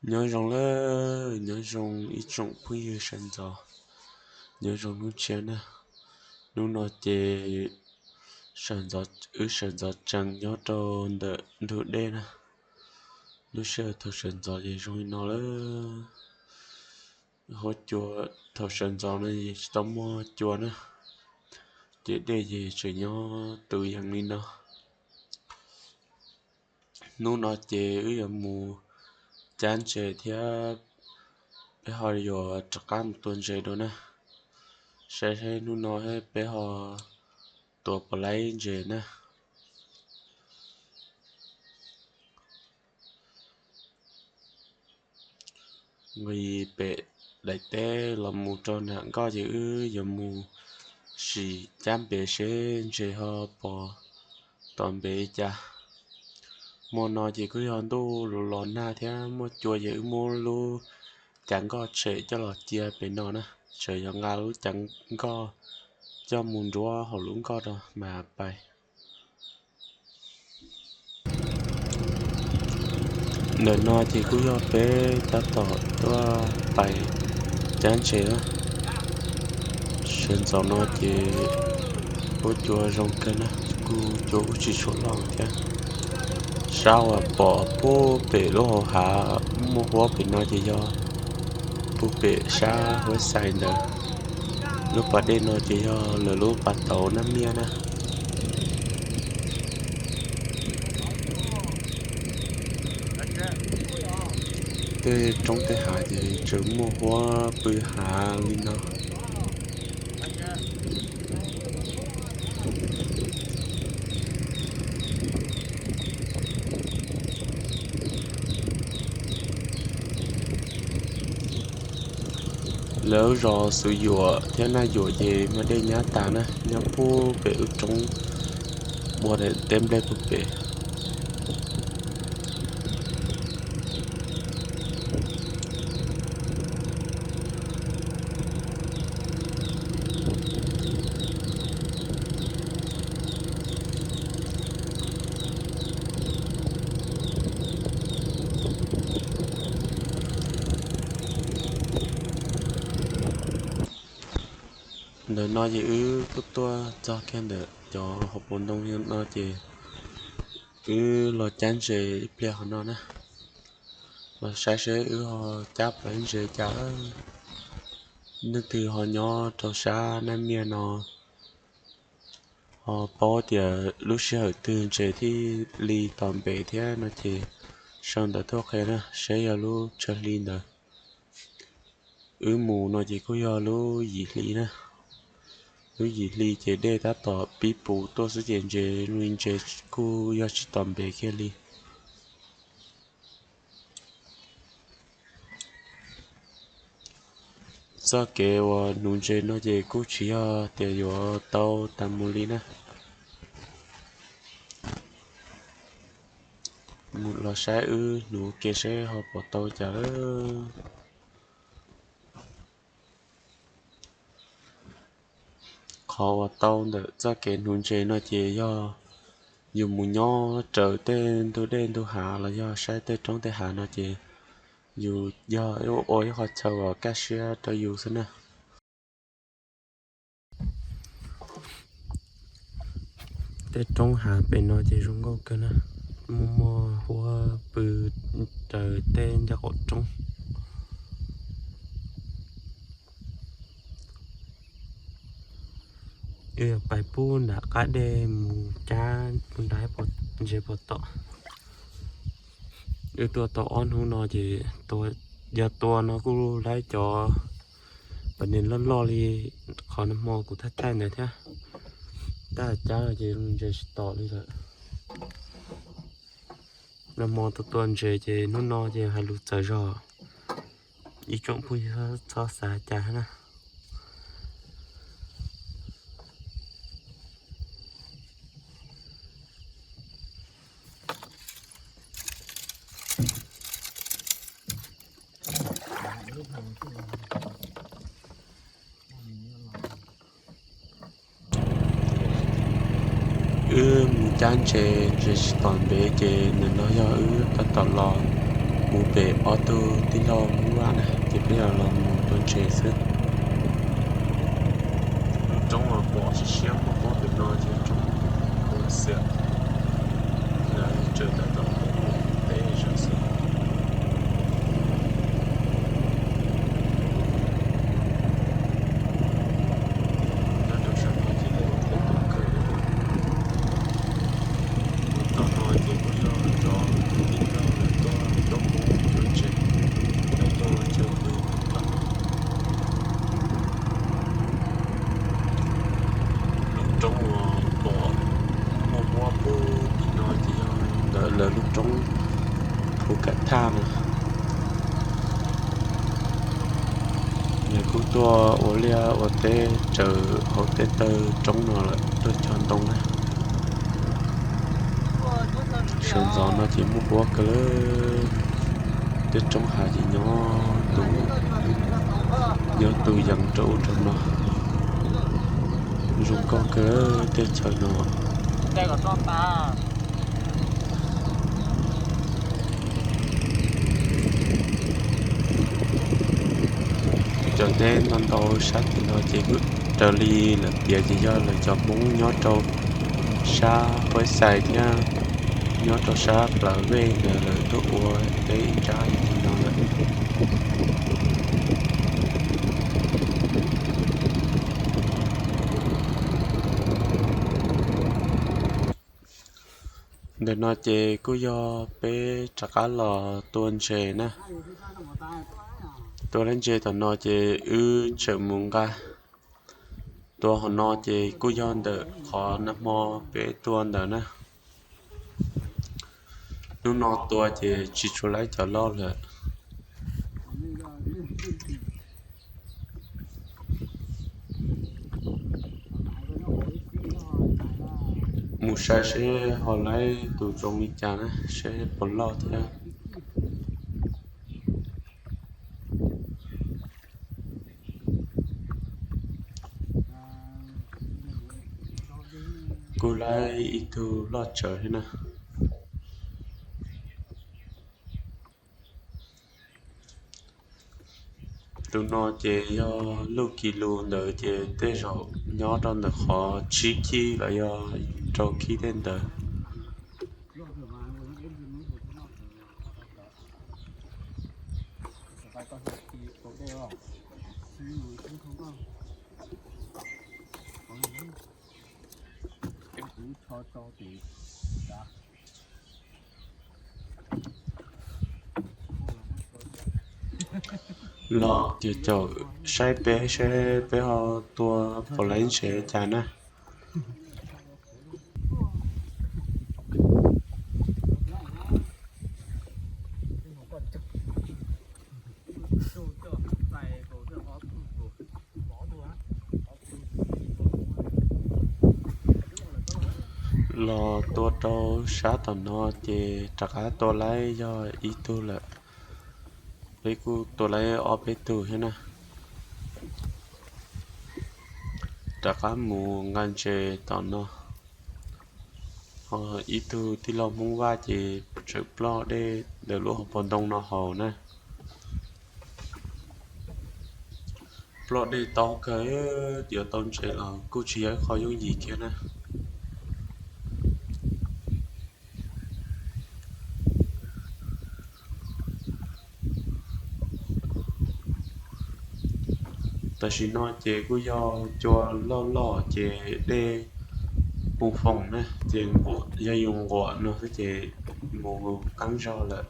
Nyob zoo lawm, nyob zoo ib tsoom phooj ywg sawv ntxov, nyob zoo hnub tshiab na. Hnub no ces wb sawv ntxov tsees nyob rau ntawm ntug dej na. Lub sij hawm thaum sawv ntxov ces zoo li no lawm. Huab cua thaum sawv ntxov no ces tsis tau muaj cua na, ces dej ces tseem nyob tus yees li no. Hnub no ces wb yuav mus cab ntses thiab peb ho yuav rov qab mus tua ntses dua na. Saib saib hnub no peb ho tua puas laib ntses na. Nqis pem daim teb los mus rau nram nkoj ces wb yuav mus sim cab npes seb ntses ho pom tom npes li cas. Hmo no ces kuj yog ntuj los los nag thiab muaj cua ces wb muab lub cav nkoj tshem coj los cia pem no na, tseem yuav nqa lub cav nkoj coj mus nruab hauv lub nkoj rau mas pais. Ntawm no ces kuj yog peb tab tom tuaj pais cab ntses na. Sawv ntxov no ces huab cua zoo kawg na, kuj cua kuj tsis tshua loj thiab. Sab uas pom puag pem lub hauv hav muaj huab pem no ces yog puag pem sab huab xais ntawd. Lub pas dej no ces yog lawv lub pas tauv Naj Miaj na. Tej roob tej hav ces tseem muaj huab pw hav li no. Lawv zos Xwm Yuam thiab Naj Yuam ces mas dej nyab tas na, nyob puag pem lub roob ua daim teb nplej puag pem. Ntawm no ces wb kuj tuaj txog kiag ntawm cov hauv paus ntoo no ces wb los cab ntses ib pliag hauv no na, los saib seb wb ho cab puas laib ntses cas. Leej twg ho nyob rau sab Naj Miaj no ho paub tias lub sij hawm twg ntses thiaj li tom npes thiab no ces sau ntawv tuaj qhia na, saib yog lub tsawg hli ntawd. Wb mus no ces kuj yog lub yim hli na. Lub yim hli ces dej tab tom pib puv tuaj xwb ces ntses zoo li ntses kuj yog tsis tom npes kiag li. Txoj kev uas hnuv ntses no ces kuj tsis yog tias yuav tau tas mus li na. Los saib wb hnuv kev seb ho puas tau cas lawm. Qhov uas tau ntawm txoj kev hnuv ntses no ces yog yus mus nyob raws tej ntug dej ntug hav los yog saib tej roob tej hav no ces yus yog ua ib qho chaw uas kaj siab rau yus xwb na. Tej roob hav pem no ces zoo nkauj kawg na, muaj muaj huab pw raws tej ncauj qaum roob. Wb yuav pais pub nram qab dej mus cab ntses puas tom. Wb tuaj tau ob hnub no ces yog tua no kuj laib cov pas nis loj loj li qhov nag hmo kuv thaij thaij ntawd thiab. Tab cab ces ntses tsis tom li lawm. Nag hmo tua tua ntses ces hnub no ces hais lus txawv zog, ib tsoom phooj ywg txhob xav cas na. Wb mus cab ntses, ntses tsis tom ntev ces ntawm no yog wb tab tom los mus Pem ob tug tij laug Hmoob Vaj na, ces peb yog los mus tua ntses xwb. Lub roob uas pom siab siab muaj pob pem no ces roob Ua Xiam, lawv tseem tab tom ua teb zog xwb. Nyob rau sab no ces lawv ua teb tu kawg. Tom no ces kuj yog cov tij laug lawv tuaj coob hmoob ua ntses, lawv tuaj ua chaw pw. Lub roob uas pom muaj muab pub tim no ces yog ntawm lawv lub roob Phu Kam Thaj no. Lawv kuj tuaj ua liaj ua teb raws hauv tej taw roob no lawm, tuaj cog ntoo na. Sawv ntxov no ces muaj huab kawg lawm, tej roob hav ces nyob tu, nyob tu yees rau ub rau no. Zoo nkauj kawg tej chaw no. Cov teb ntau ntau sab tim no ces kuj raws li lawv piav ces yog lawv cov Hmoob nyob rau sab Phuab Xais thiab nyob rau sab Plawv Vej ntawd lawv tuaj ua teb ib nrab tim no lawm. Ntawm no ces kuj yog peb rov qab los tua ntses na. Tua lawm ntses tom no ces wb tseem mus nqa. Tua hauv no ces kuj yog ntawm qhov nag hmo peb tua ntawd na. Hnub no tua ces tsis tshua laib cov loj lawm. Mus saib seb ho laib tus zoo li cas na, seb puas loj thiab. Kuj laib ib tug loj tsawv thiab na. Tus no ces yog luj kis lus ntawd ces tej zaum nyob rau ntawm qhov tsib kib los yog rau kib tej ntawd. Los ces caum saib peb seb peb ho tua puas laib ntses cas na. Los tua rau sab tom no ces rov qab tua laib yog ib tug lawm. Peb kuj tua laib ob peb tug thiab na. Rov qab mus nqa ntses tom no. Ho ib tug tij laug Hmoob Vaj ces tseem ploj dej ntawm lub hauv paus ntoo no haus na. Ploj dej taub kawg, yuav tau ntses los kuj tsis yog ib qho yooj yim kiag na. Tam sim no ces kuj yog cua loj loj ces dej poo foom na, ces yog yus nquam no xwb ces mus qeeb zog lawm.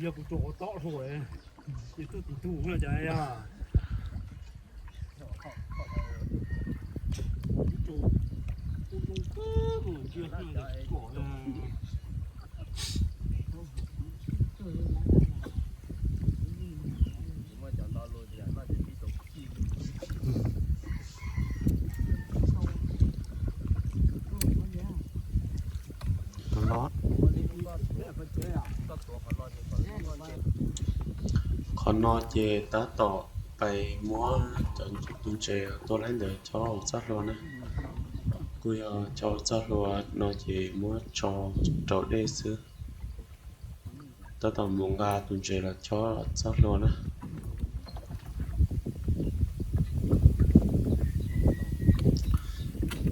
Yog kuv tsuas hauv tob dhau, ces tuaj tim tug no cas yog. Los, Qhov no ces tab tom pais muab cov tus ntses tuaj laib ntawd chob ua txoj hlua na. Kuj yog chob ua txoj hlua no ces muab tso rau dej xwb. Tab tom mus nqa tus ntses los chob txoj hlua na.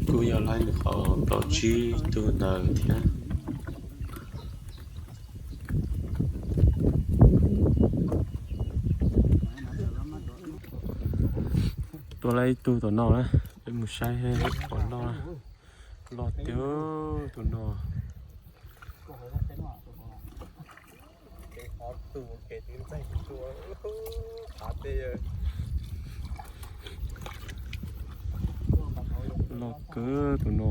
Kuj yog laib nws qhov plaub tsib tug ntawd thiab. Tuaj laib ib tug tom no na, peb mus saib pom noj. Loj tiag tus no. Loj kawg tus no.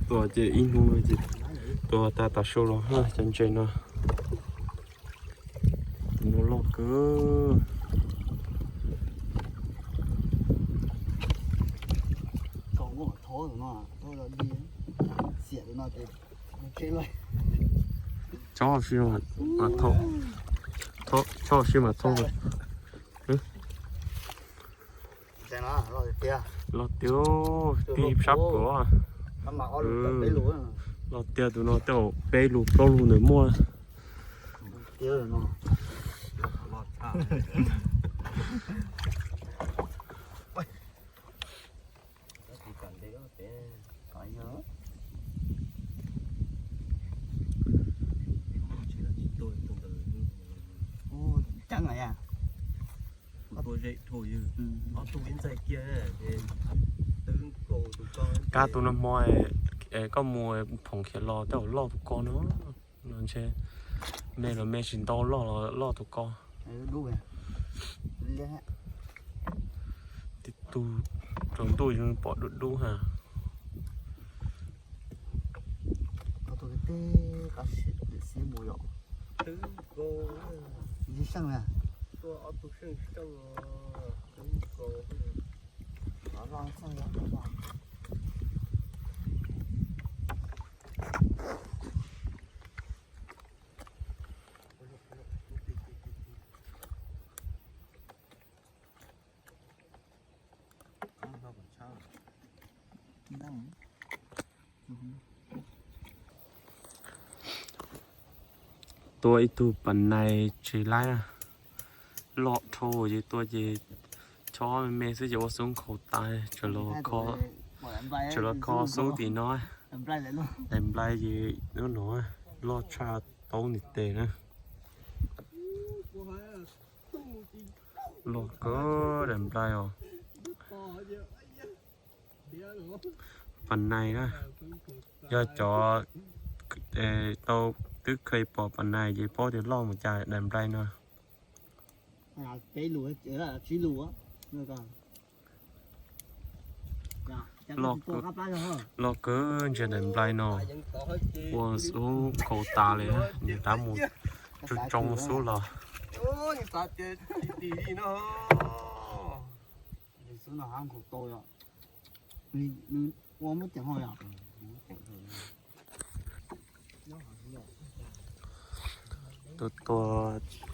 Tua ces ib hnub ces tua tag tav su los cov ntses no. Tus no loj kawg. Chob si mas thauj, chob si mas thauj. Loj tiag, tib sab puav. Loj tiag tus no tej zaum peb lus plaub lus ntawd muaj. Kab tus no hmo koj mus phoom khiav los tej zaum loj tus ko no. Ntshe me los me tsis ntau, loj los loj tus ko. Tib tug rau ntuj yeej pom dub dub ha. Tua ib tug pas nais tsis laib na, loj dhau ces tua ces chob me me xwb ces ua xub nkhaus tas, tsuas los kho xub tim no. Daim nplai ces hnub no loj tshaj taub ntiv tes na. Loj kawg daim nplai os. Pas nais na, yog cov tau twb kheev pom pas nais ces paub tias loj mus cas daim nplai no. Loj kawg ntsia daim nplai no, ua xub nkhaus tas li, nws rov mus tsoo tsoo xub los.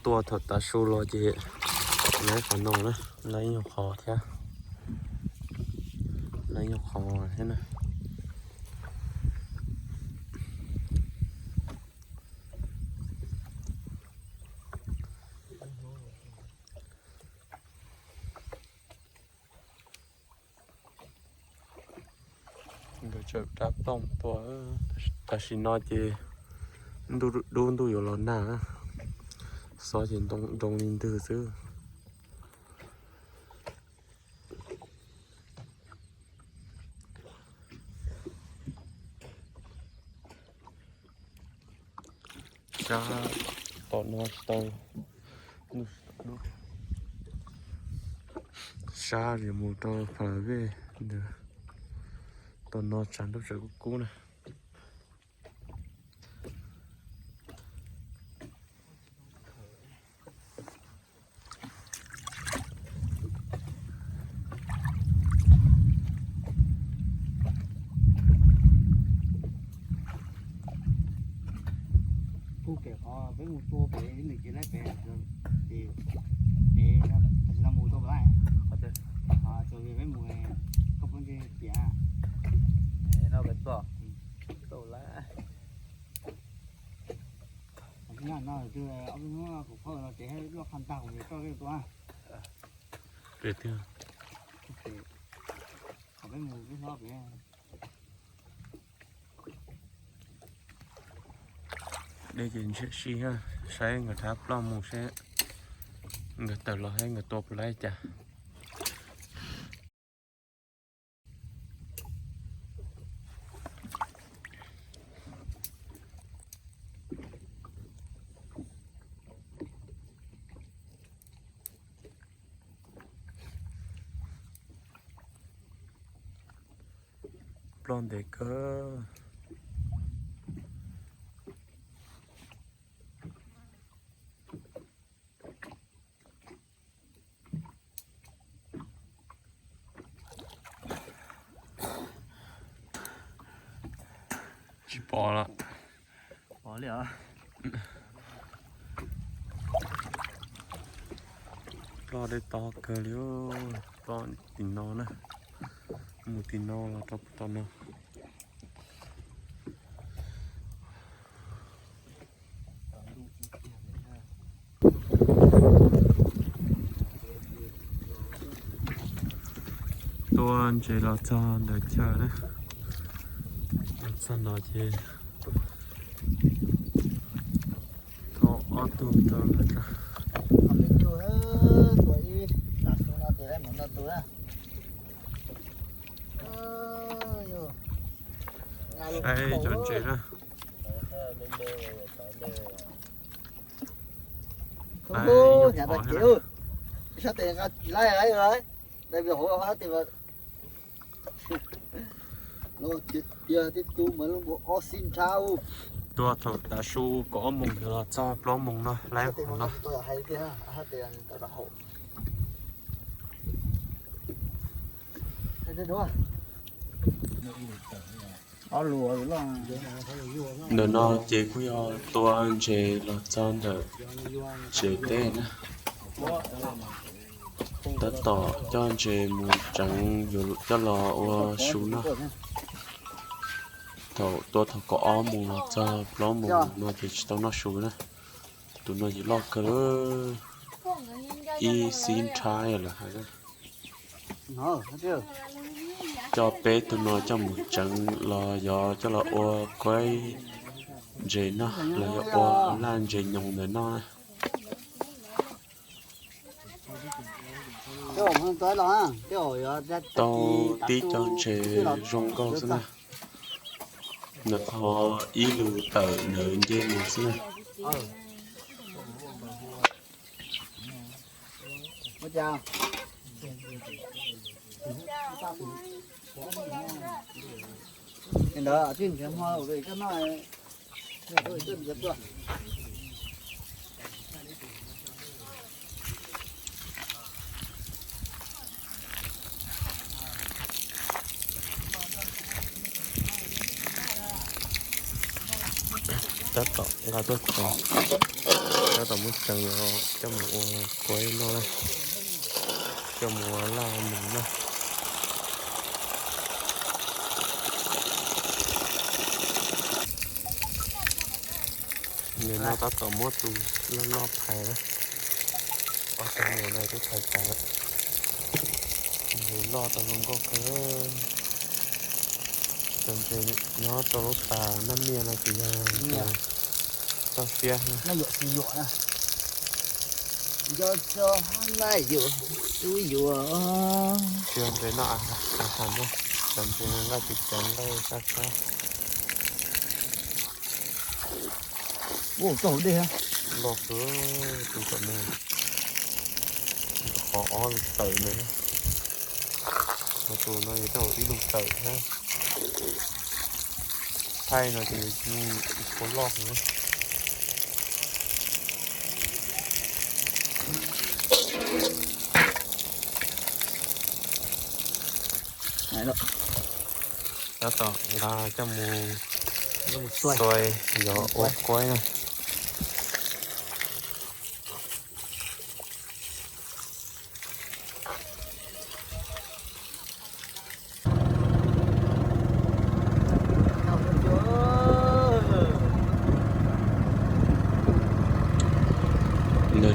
Tua thaum tav su los ces laib qhov no na, laib nyuag qhov thiab, laib nyuag qhov thiab na. Nkawd tseem rab tooj tua, tam sim no ces ntuj dub ntuj yuav los nag, xyov ces nroo li ntawd xwb. Sab tom no tsis tau, sab li mus rau Pha Vej ntawd, tom no tshav ntuj tseem kub kub na. Pem qhov peb mus tua pem ib nws ces laib pem, ces pem tam sim no mus tua pem laib. Txawm peb mus koj phooj ywg tias no pem tua tau lawm. Tam sim no twb ob peb hnub kuv qhov no ces loj qhov ntag kuv yuav coj peb tua. Pem tiag. Qhov peb mus peb hlob pem. Dej ces ntshiab si, saib nkawd rhab ploj mus seb nkawd tawm los seb nkawd tua puas laib cas. Ploj ntev kawg. Tsis pom lawm. Pom li os. Ploj dej to kawg li, ploj tim no na, mus tim no los rau tom no. Tua ntses los txog ntawm chaw na, los txog no ces thauj ob tug rau lawm. Saib cov ntses na. Tua thaum tav su kaum ob moos los txog plaub moos no laib qhov no. Ntawm no ces kuj yog tua ntses los txog ntawm tsev teb na. Tab tom coj ntses mus tseev yuav coj los ua su noj. Thaum tua thaum kaum ob moos los txog plaub moos no ces tsis tau noj su na. Tus no ces loj kawg, ib xib nrhab lawm hais. Coj peb tug no coj mus tseev los yog coj los ua kuaib ntses noj los yog ua laj ntses nyoos ntawm noj. Tau tib co ntses zoo nkauj xwb na. Nws qhov ib lus tawm ntawd nce mus xwb na. Tab tom nqa tuaj txog, tab tom muab tseev coj mus ua kuaib noj na, coj mus ua laj mus noj. Nim no tab tom muab tus loj loj phais na, ob tug no twb phais tas lawm. Ntses loj tau zoo nkauj kawg. Cov ntses nyob rau lub pas naj mias no ces yog ntses toj siab na. Tsis yog ntses noj a has na, cov ntses nqaij tsis ceev nqaij sab sab. Loj kawg tus tom no, qhov ob lus tawm ntawd, qhov tus no yog ib lus tawm thiab. Thaij no ces tsis tshua loj heev. Tab tom nqa coj mus xuai yog ua kuaib na.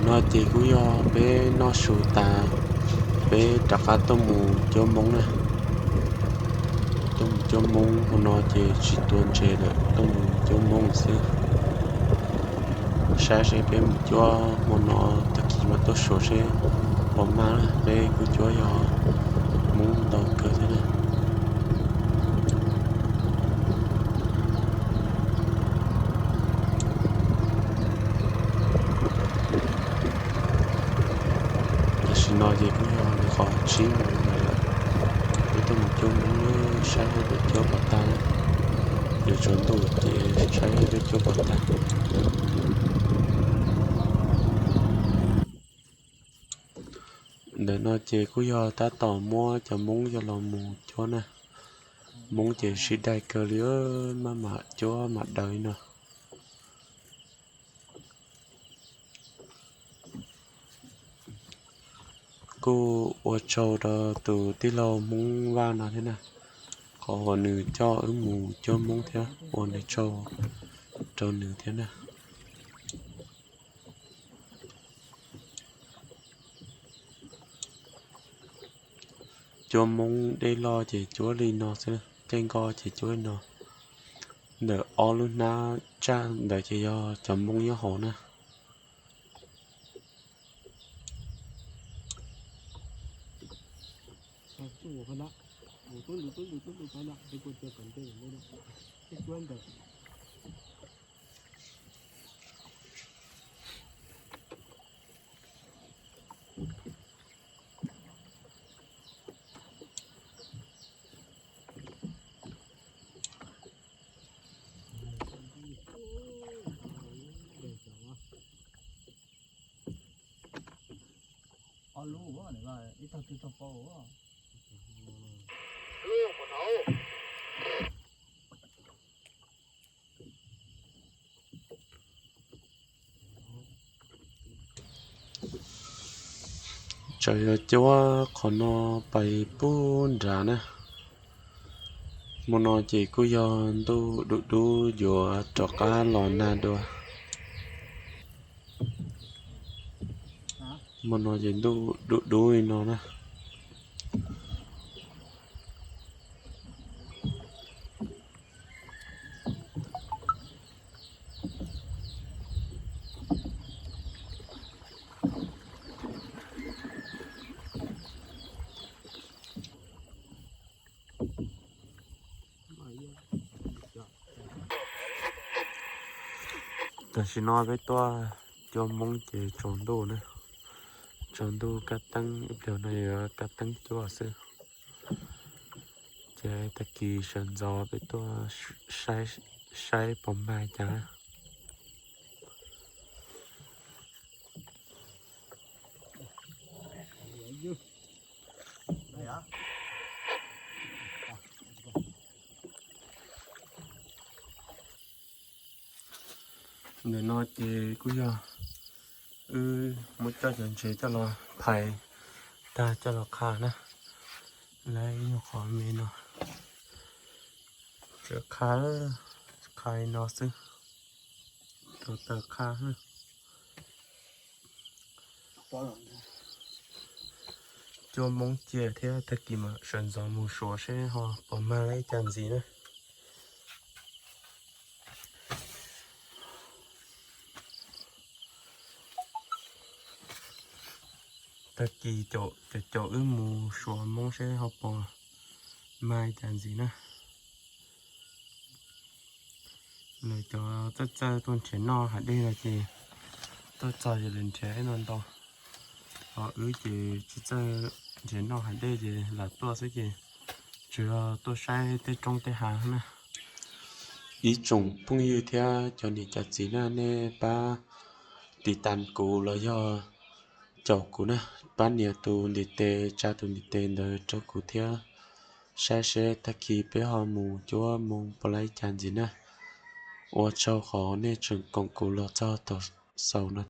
No ces kuj yog peb noj su tas, peb rov qab tuaj mus cuab Hmoob na. Tuaj mus cuab Hmoob hmo no ces tsis tuav ntses lawm, tuaj mus cuab Hmoob xwb. Saib seb peb mus cuab hmo no tag kis mas tuaj suav seb puas mag na, peb kuj cuab yog Hmoob ntau kawg thiab na. Tam sim no ces kuj yog li qhov tsib moos lawm, peb tuaj mus cuab Hmoob, saib seb peb cuab puas tag na. Yuav tsaus ntuj ces saib seb peb cuab puas tag. Ntawm no ces kuj yog tab tom muab cov Hmoob coj los mus cuab na. Hmoob ces sib dai kawg li, maj mam cuab mam daws li no. Kuj ua tsaug rau tus tij laug Hmoob Vaj no thiab na, qhov uas nws coj wb mus cuab Hmoob thiab ua nws tsaug rau nws thiab na. Cuab Hmoob dej loj ces cuab li no xwb, dej nkoj ces cuab li no. Ntawm ob lub hnab tsaj ntawd ces yog cov Hmoob nyob hauv na. Tseem yog cuab qhov no pais pub nrad na. Hmo no ces kuj yog ntuj dub dub yuav rov qab los nag dua. Hmo no ces ntuj dub dub li no na. Tam sim no peb tuaj cuab Hmoob ces tsaus ntuj na, tsaus ntuj kab teeb, ib pliag no yuav kab teeb cuab xwb. Ces tag kis sawv ntxov peb tuaj saib puas mag cas. Ntawm no ces kuj yog wb muab coj cov ntses coj los phais tag coj los qha na. Lawv ib nyuag qhov me no, tseem qha, qha li no xwb, rau taws qha. Cuab Hmoob cia thiab tag kis mam sawv ntxov mus suav seb ho puas mag li cas ntxiv na. Tag kis caum caum wb mus suav Hmoob seb ho puas mag li cas ntxiv na. Lawv cov txawj txawj tuaj nrhiav noj hav dej no ces tuaj txog ces lawv nrhiav ib no ntau, ho wb ces tsis txawj nrhiav noj hav dej ces lam tuaj xwb ces tsuas yog tuaj saib tej roob tej hav na. Ib tsoom phooj ywg thiab cov niam cov txiv na, nej pab tiv tas kuv los yog caum kuv na, pab nias tus ntiv tes, tsa tus ntiv tes ntawd rau kuv thiab, saib seb tag kis peb ho mus cuab Hmoob puas li cas ntxiv na. Ua tsaug qhov nej tseem koom kuv los txog thaum xaus no.